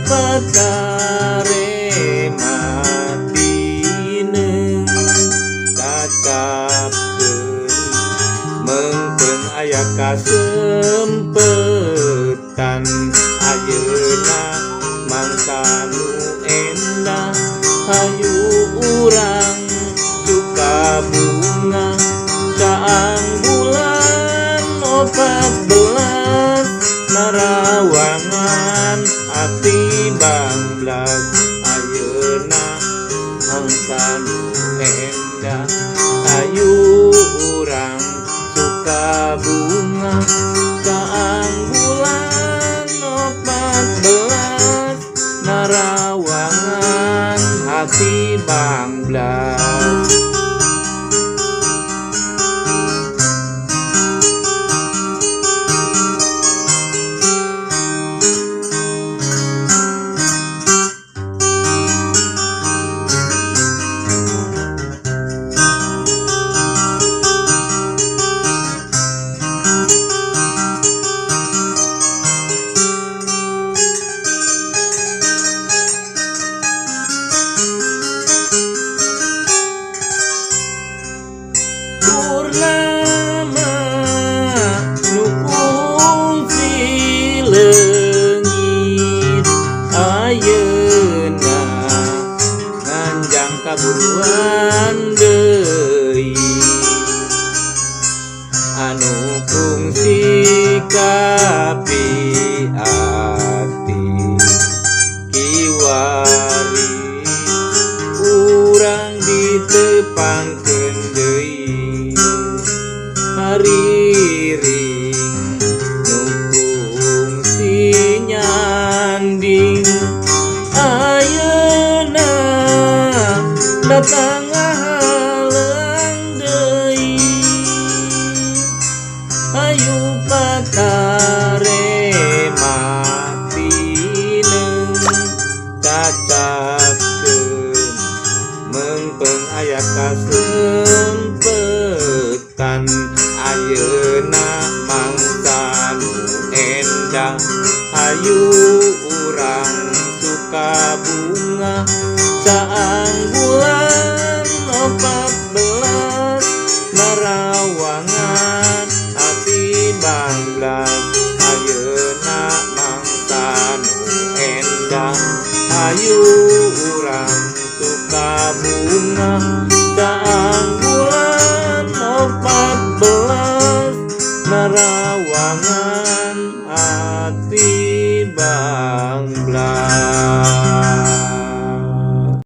Patare matineung cacapkeun meungpeung aya kasempetan ayeuna mangsa nu endah hayu urang suka bunga caang bulan 14 narawangan ati banglas ayeuna mangsa nu endah hayu urang suka bunga caang bulan 14 narawangan hati banglas. Purnama nu kungsi leungit ayeuna nganjang kaburuan deui anu kungsi kapi ati kiwari urang ditepangkeun deui hariring nu kungsi nyanding ayeuna datang ngahalang deui hayu patare matineung cacapkeun meungpeung aya kasempetan ayeuna mangsa nu endah hayu urang suka bunga caang bulan 14 narawangan ati banglas ayeuna mangsa nu endah hayu urang suka bunga caang bulan 14 narawangan ati banglas.